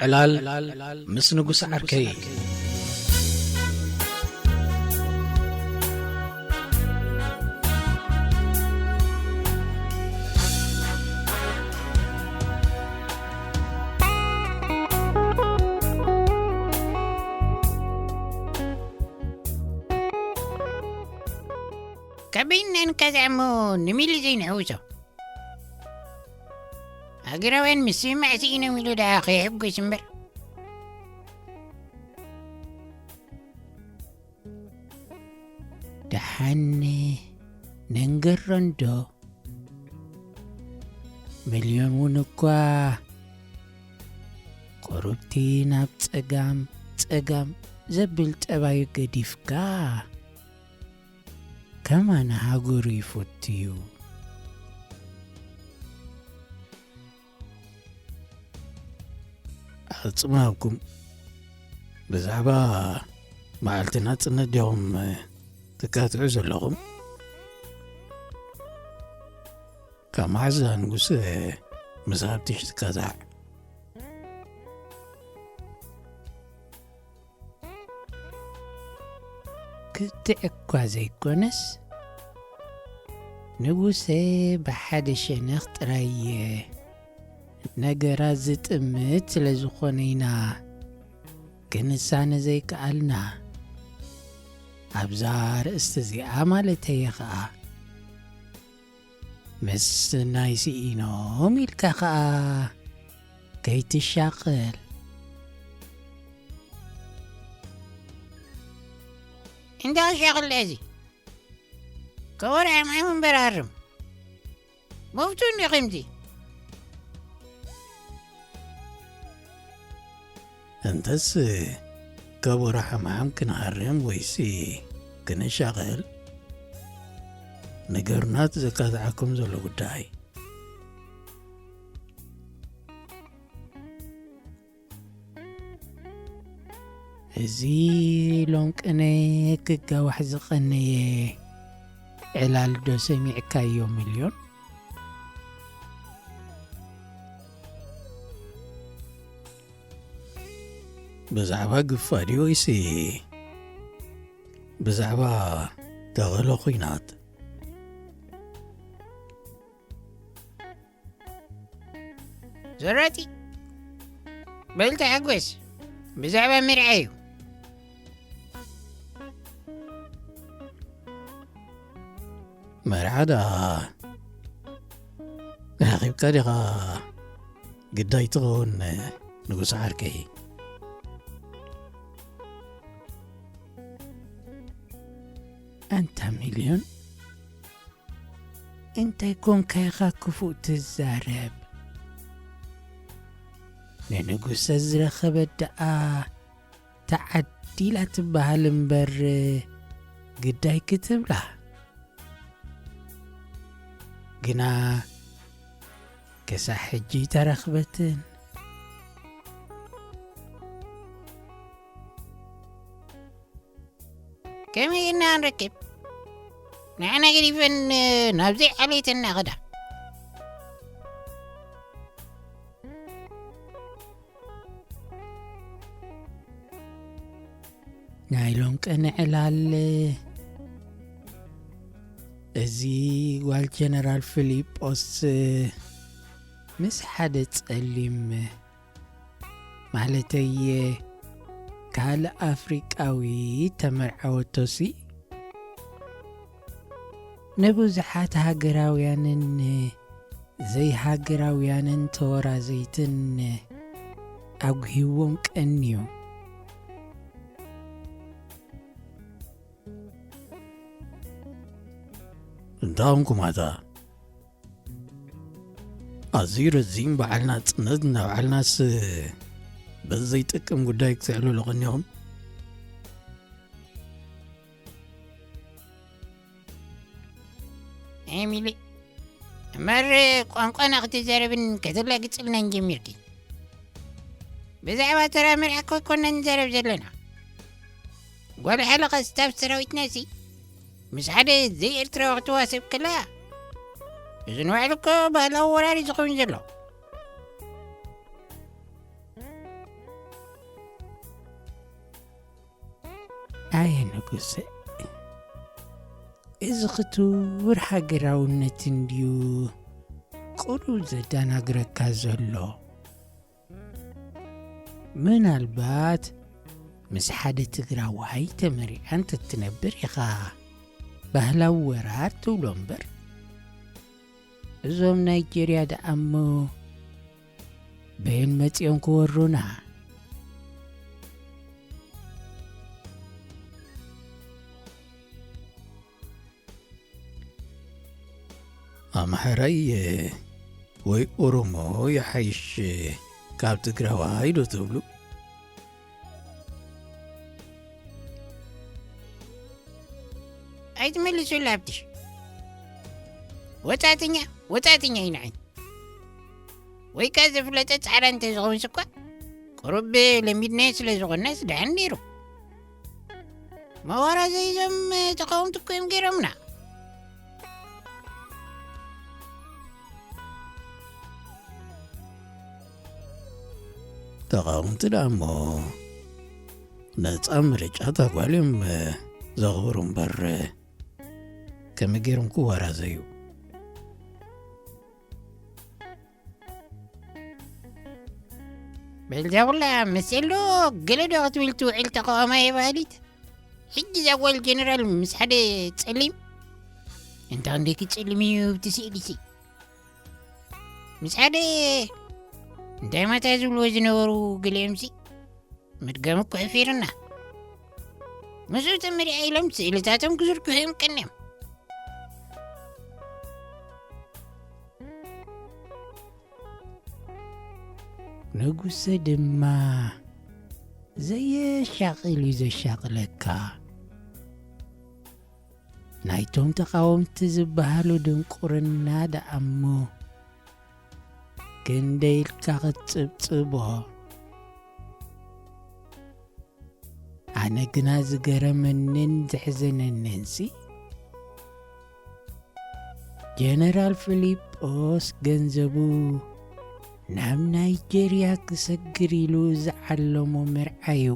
ዕላል ምስ ንጉስ ዓርከይ። ከበይና ንካዛዕ እሞ ንሚሊ ዘይንሕውሶ። ሃገራውያን ምስምማዕ ስኢኖም ኢሉ ደኣ ከይሕጎስ እምበር። ደሓን ነንገሮንዶ? ሚልዮን እውን እኳ ቁሩብቲ ናብ ጸጋም ጸጋም ዘብል ጠባዩ ገዲፍካ ከማን ሃገሩ ይፈቱ እዩ። ኣጽማብኩም ብዛዕባ መዓልቲ ናጽነት ዲኹም ትካትዑ ዘለኹም? ካብ መሓዛ ንጉስ ምስ ሃብትሽ ትካታዕ። ክትዕ እኳ ዘይኮነስ፣ ንጉሰ ብሓደ ሸነኽ ጥራይ ነገራት ዝጥምት ስለ ዝኾነ ኢና ክንሳነ ዘይከኣልና። ኣብዛ ኣርእስቲ እዚኣ ማለተየ ኸኣ፣ ምስ ናይ ስኢኖም ኢልካ ኸኣ ከይትሻቐል። እንዳ ሻቕል እዚ ከወር ዓምዓም እምበር ኣርም። መብቱ እንዲ ከምዚ። እንተስ ከበሮ ሓምሓም ክንሃርም ወይሲ ክንሻቐል? ንገሩና እቲ ዘካትዓኩም ዘሎ ጉዳይ። እዚ ሎም ቅነ ክጋዋሕ ዝቐነየ ዕላል ዶ ሰሚዕካዮ ሚልዮን? ብዛዕባ ግፋ ድዩ ወይሲ ብዛዕባ ተቐሎ ኹናት? ዘራጢ፣ በል ተሓጎስ፣ ብዛዕባ መርዓ እዩ። መርዓ ደኣ ረኺብካ ዲኻ? ግዳይ ትኸውን ንጉስ ዓርከይ። ኣንታ ሚልዮን፣ እንታይ ኮንካ ኢኻ ክፉእ ትዛረብ? ንንጉሰ ዝረኸበት ደኣ ተዓዲላ ትበሃል እምበር ግዳይ ክትብላ። ግና ክሳዕ ሕጂ ኣይተረኽበትን። ከመይ ኢልና ንረክብ? ንዓና ገዲፈን ናብዘይ ዓሌተን እናኸዳ። ናይ ሎም ቀነ ዕላል፣ እዚ ጓል ጀነራል ፊሊጶስ ምስ ሓደ ጸሊም፣ ማለተይ ካልእ ኣፍሪቃዊ ተመርዓወቶሲ፣ ንብዙሓት ሃገራውያንን ዘይሃገራውያንን ተወራዘይትን ኣጉሂዎም ቀንዩ። እንታ ኹንኩማታ፣ ኣዝዩ ረዚን በዓል ናጽነት እናበዓልናስ በዚ ዘይጠቅም ጉዳይ ክትዕልሉ ቀኒኹም? ኤሚሊ፣ እምበር ቋንቋና ክትዛረብን ከተላግጽልናን ጀሚርኪ። ብዛዕባ ተራ መርዓ እኮ ኣይኮናን ንዛረብ ዘለና። ጓል ሓለቓ ስታፍ ሰራዊትናሲ ምስ ሓደ ዘይኤርትራዊ ክትዋሰብ ከላ፣ እዚ ንባዕሉ እኮ ባህላዊ ወራር እዩ ዝኸውን ዘሎ። ኣየ ንጉሰ፣ እዚ ክቱር ሃገራውነት እንድዩ ቅሉል ዘደናግረካ ዘሎ። ምናልባት ምስ ሓደ ትግራዋይ ተመሪዓ እንተትነብር ኢኻ ባህላዊ ወራር ትብሎ እምበር፣ እዞም ናይጀርያ ደኣ እሞ በየን መጺኦም ክወሩና? ኣምሓራይ ወይ ኦሮሞ ይሓይሽ ካብ ትግራዋይ ዶ ትብሉ? ኣይትመልሱላ ኣብትሽ። ወጻእተኛ፣ ወጻእተኛ እዩ ንዓይ። ወይ ከኣ ዘፍለጠ ጻዕዳ እንተ ዝኸውንስ እኳ፣ ቁሩብ ለሚድናዮ ስለ ዝኾንናስ ደሓን ነይሩ። መዋራዘይ እዞም ተቓወምቲ እኮ እዮም ገይሮምና። ተቓወምቲ ደኣ እሞ ነጻ ምርጫ እታ ጓል እዮም ዘኽብሩ እምበር፣ ከመይ ገይሮም ክወራዘዩ? በልዛ ኩላ መሴሎ ገለ ዶ ክትብል ትውዕል ተቃዋማይ ባህሊት? ሕጂ እዛ ጓል ጀነራል ምስ ሓደ ጸሊም፣ እንታ ክንደይኪ ጸሊም እዩ ብቲ ስእሊሲ? ምስ ሓደ እንታይ ማታ ዝብልዎ ዝነበሩ ገሊኦምሲ ምድጋም እኮ ሕፊርና። ምስኡ ተመሪዓ ኢሎም ስእልታቶም ክዝርግሑ እዮም ቀንዮም። ንጉሰ ድማ ዘየሻቕል እዩ ዘሻቕለካ። ናይቶም ተቓወምቲ ዝበሃሉ ድንቁርና ደኣ እሞ ክንደይ ኢልካ ክትጽብጽቦ? ኣነ ግና ዝገረመንን ዘሕዘነንንሲ፣ ጀነራል ፊሊጶስ ገንዘቡ ናብ ናይጄርያ ክሰግር ኢሉ ዝዓለሞ መርዓዩ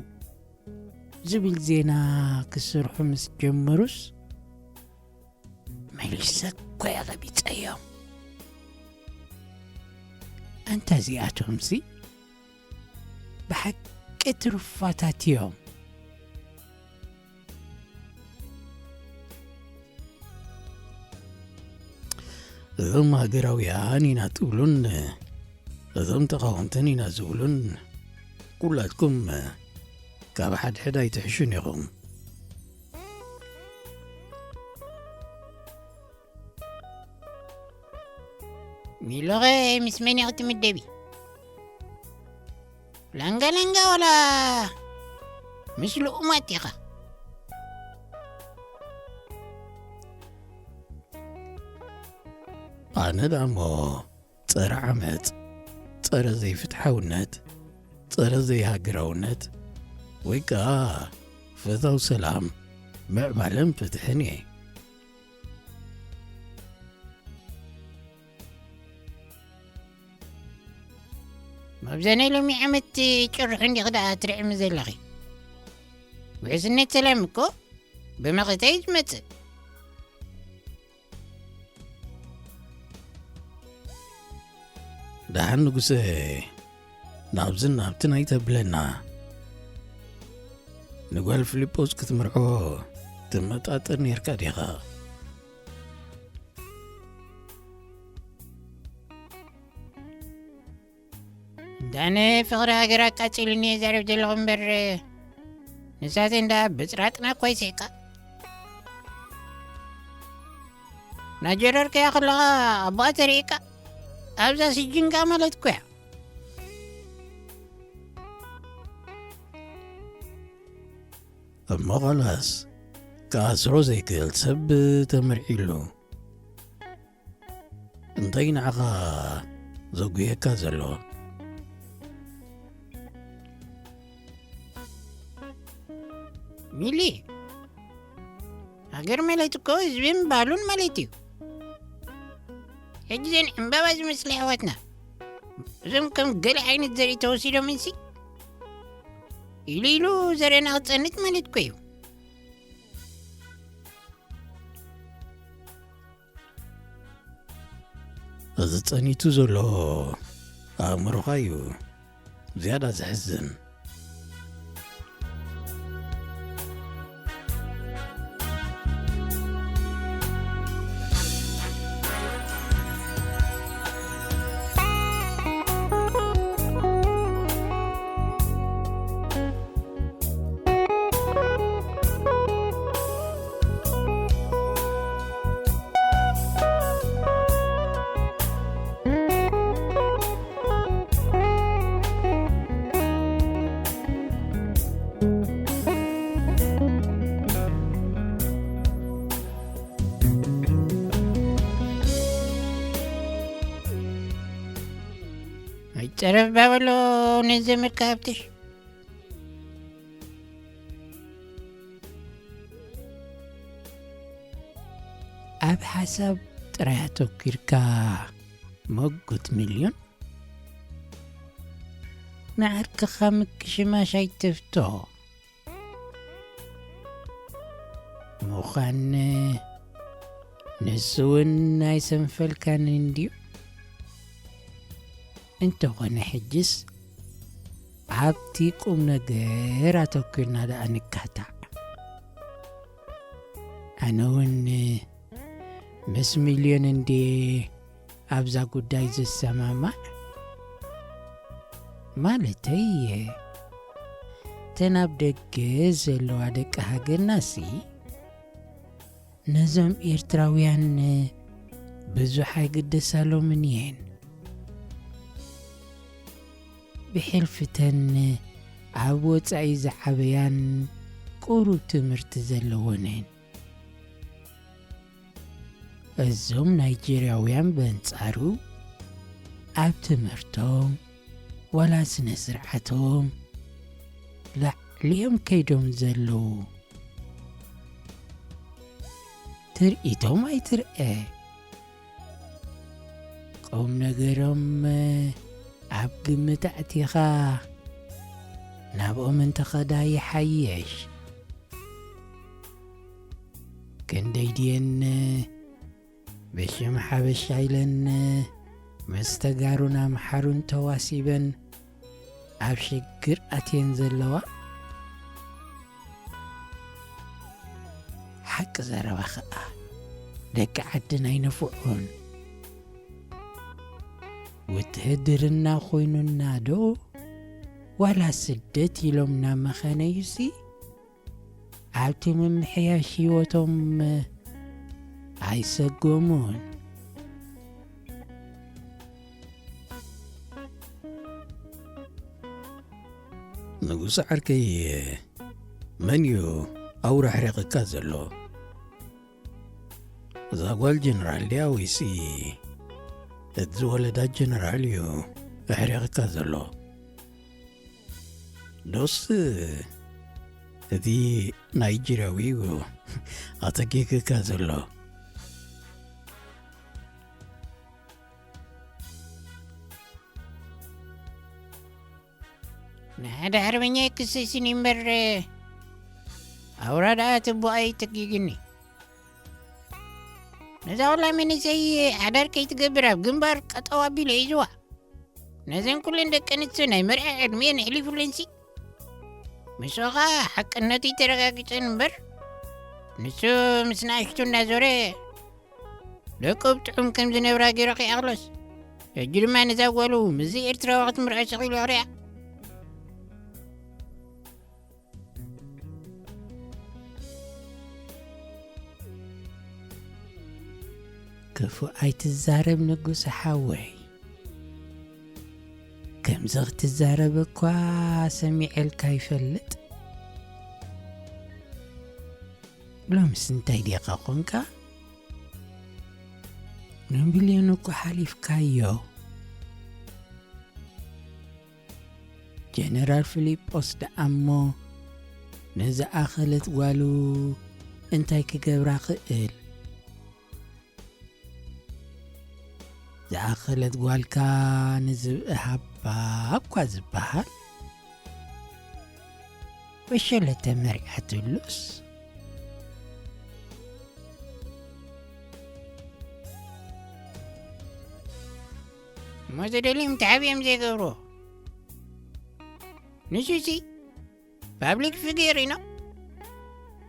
ዝብል ዜና ክስርሑ ምስ ጀመሩስ፣ መሊሰ እኮ እየ ረቢጸዮም። ኣንታ እዚኣቶምሲ ብሓቂ ትሩፋታት እዮም። እዞም ሃገራውያን ኢና ትብሉን፣ እዞም ተቓወምትን ኢና ዝብሉን፣ ኩላትኩም ካብ ሓድሕድ ኣይትሕሹን ኢኹም። ሚሎኸ ምስ መን ኢኺ ትምደቢ? ላንጋ ላንጋ ዋላ ምስ ልኡማት ኢኻ? ኣነ ደኣ እሞ ጸረ ዓመጽ፣ ጸረ ዘይፍትሓውነት፣ ጸረ ዘይሃገራውነት ወይ ከኣ ፈታው ሰላም፣ ምዕባለን ፍትሕን እየ። መብዘነይ ሎሚ ዓመት ጭርሑ እንዲኺ ደኣ ትርዕሚ ዘለኺ። ውሕስነት ሰላም እኮ ብመኸተ እዩ ዝመጽእ። ደሓን ንጉሰ፣ ናብዝን ናብትን ኣይተብለና። ንጓል ፊልጶስ ክትምርዖ ትመጣጠር ኔርካ ዲኻ? እንዳ ኣነ ፍቕሪ ሃገር ኣቃጺሉኒ እየ ዛረብ ዘለኹ እምበር፣ ንሳተይ እንዳ ብጽራጥና እኳ ይስሕቃ። ናጀረርከያ ከለኻ ኣቦኣ ተርእየካ ኣብዛ ስጅንካ ማለት እኮ እያ። እሞ ኸላስ፣ ክኣስሮ ዘይክእል ሰብ ተመርዒሉ። እንታይ ንዓኻ ዘጉየካ ዘሎ? ሚሊ፣ ሃገር ማለት እኮ ህዝብን ባህሉን ማለት እዩ። ሕጂ ዘን ዕምባባ ዝመስላ ኣሕዋትና፣ እዞም ከም ገለ ዓይነት ዘርኢ ተወሲዶም እንሲ፣ ኢሉ ኢሉ ዘርእና ክጸንት ማለት እኮ እዩ። እዚ ጸኒቱ ዘሎ ኣእምሮኻ እዩ ዝያዳ ዘሕዝን። ኣይጸረፍ ባበሎ ነዘመድካ ሃብትሽ። ኣብ ሓሳብ ጥራይ ኣተኲርካ መጉት ሚልዮን፣ ንዓርክኻ ምክሽማሽ ኣይትፍቶ። ምዃን ንሱ እውን ኣይሰንፈልካን እንድዩ። እንተኾነ ሕጅስ ኣብቲ ቁም ነገር ኣተኲርና ደኣ ንካታዕ። ኣነ እውን ምስ ሚልዮን እንድየ ኣብዛ ጉዳይ ዝሰማማዕ። ማለተይ፣ እተን ኣብ ደገ ዘለዋ ደቂ ሃገርናሲ ነዞም ኤርትራውያን ብዙሕ ኣይግደሳሎምን እየን። ብሕልፍተን ኣብ ወጻኢ ዝዓበያን ቁሩብ ትምህርቲ ዘለወንን። እዞም ናይጄርያውያን በንጻሩ ኣብ ትምህርቶም ዋላ ስነ ስርዓቶም ላዕሊኦም ከይዶም ዘለዉ። ትርኢቶም ኣይትርኤ። ቁም ነገሮም ኣብ ግምት ኣእቲኻ ናብኦም እንተኸዳ ይሓይሽ። ክንደይ ድየን ብሽም ሓበሻ ኢለን ምስ ተጋሩን ኣምሓሩን ተዋሲበን ኣብ ሽግር ኣትየን ዘለዋ? ሓቂ ዘረባ ኸኣ ደቂ ዓድን ኣይነፍዑን። ውትህድርና ኮይኑና ዶ ዋላ ስደት ኢሎም ናብ መኸነዩሲ ኣብቲ ምምሕያሽ ህይወቶም ኣይሰጎሙን። ንጉስ ዓርከይ፣ መን እዩ ኣውራ ሕሪቕካ ዘሎ? እዛ ጓል ጀነራል ድያ ወይሲ እቲ ዝወለዳ ጀነራል እዩ ኣሕሪቕካ ዘሎ? ዶስ እቲ ናይጄርያዊ እዩ ኣተኪኽካ ዘሎ? ንሓደ ሓርበኛ ይክሰስን እምበር፣ ኣውራ ደኣ ትቦ ኣይትጊግኒ። ነዛ ወላ መንእሰይ ሓዳር ከይትገብር ኣብ ግንባር ቀጠው ኣቢሉ ሒዝዋ። ነዘን ኩለን ደቂ ኣንስትዮ ናይ መርዓ ዕድሜአን ኣሕሊፉለንሲ። ምስኡ ኸኣ ሓቅነቱ ይተረጋግጸን እምበር፣ ንሱ ምስ ንኣሽቱ እናዞረ ደቁ ብጥዑም ከም ዝነብራ ገይሩ ከይኣኽሎስ፣ ሕጂ ድማ ነዛ ጓሉ ምስዚ ኤርትራዊ ክትምርዖ ስቕ ኢሉ ክሪኣ። ክፉእ ኣይትዛረብ ንጉስ ሓወይ። ከምዚ ክትዛረብ እኳ ሰሚዐልካ ይፈልጥ። ሎምስ እንታይ ዲኻ ኾንካ? ንቢልዮን እኮ ሓሊፍካዮ። ጀነራል ፊሊጶስ ደኣ እሞ ንዝኣኸለት ጓሉ እንታይ ክገብራ ክእል? ዝኣኸለት ጓልካ ንዝብኢ ሃባ እኳ ዝበሃል፣ ወሸለ ተመሪዓትሉስ። እሞ ዘደልዮም ተሓቢኦም ዘይገብርዎ ንሱሲ ፓብሊክ ፊገር ኢና።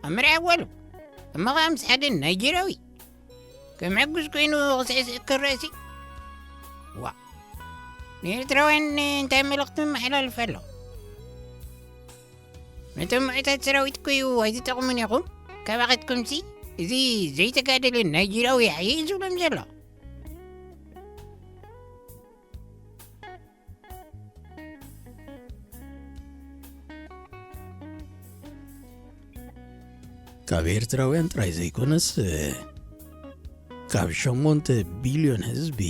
ኣብ መርዓ ኣዋሉ እሞ ኸዓ ምስ ሓደ ናይጀርያዊ ከም ዕጉስ ኮይኑ ክስዕስዕ ክረእሲ። ዋ፣ ንኤርትራውያን እንታይ መልእኽቲ መሓላልፍ ኣሎ? ነቶም ምዑታት ሰራዊት እኮ እዩ ኣይትጠቕሙን ኢኹም። ካባኻትኩምሲ እዚ ዘይተጋደለ ናይጀርያዊ ኣየ እዩ ዝብሎም ዘሎ። ካብ ኤርትራውያን ጥራይ ዘይኮነስ ካብ ሸሞንተ ቢልዮን ህዝቢ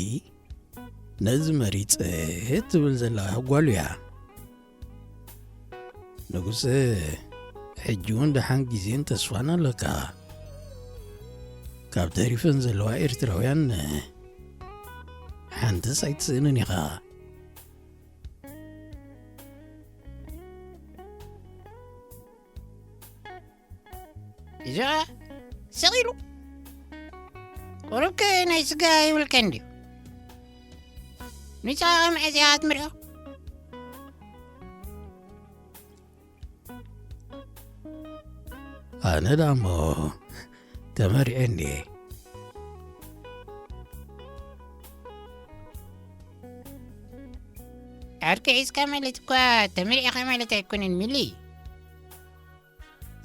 ነዚ መሪጸ ትብል ዘላ ጓሉ እያ። ንጉሰ፣ ሕጂ እውን ደሓን ግዜን ተስፋን ኣለካ። ካብ ተሪፈን ዘለዋ ኤርትራውያን ሓንትስ ኣይትስእንን ኢኻ። እዚ ኸኣ ስቕ ኢሉ። ቁሩብከ ናይ ስጋ ይብልከ እንድዩ። ንስኻ ከ መዓስ ኢኻ ክትምርዖ? ኣነ ዳሞ ተመሪዐ እንድየ። ዓርኪ ሒዝካ ማለት እኳ ተመሪዕኻ ማለት ኣይኮነን ሚሊ።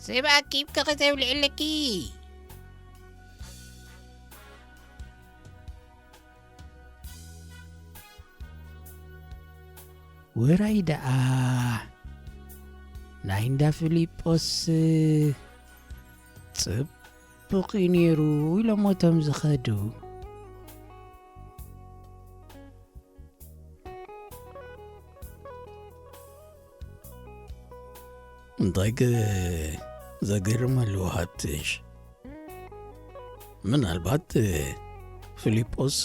ሰብ ኣኪብካ ከተብልዕ ኣለኪ። ውራይ ደኣ ናይ እንዳ ፊሊጶስ ጽቡቕ እዩ ነይሩ ኢሎሞ እቶም ዝኸዱ። እንታይ ከ ዘገርም ኣለዎ ሃብትሽ? ምናልባት ፊሊጶስ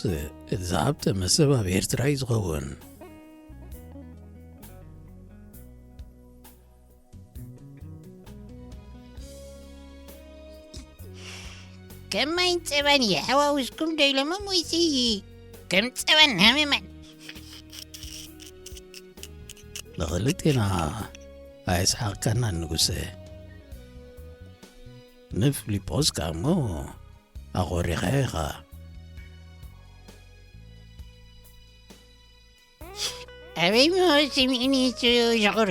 እቲ ዝሃብተመ ሰብ ኣብ ኤርትራ እዩ ዝኸውን። ከም ማይን ጸባን ይሓዋውስኩም ዶ ኢሎሞም ወይሲ ከም ጸባን ሃመማን? ንኽልቴና ኣየስሓቕካናን ንጉሰ። ንፊሊጶስ ከኣ እሞ ኣኾሪኻዮ ኢኻ። ኣበይ እሞ ስሚዕኒ እሱ ሸቑሪ?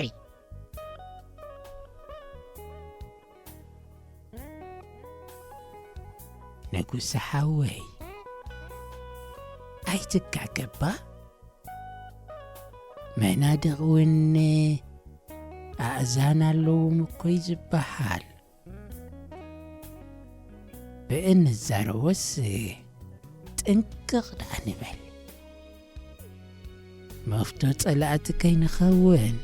ንጉሰ ሓወይ፣ ኣይትጋገባ። መናድቕ እውን ኣእዛን ኣለዎም እኮ እዩ ዝበሃል። ብእንዛረቦስ ጥንቅቕ ደኣ ንበል። መፍቶ ጸላእቲ ከይንኸውን።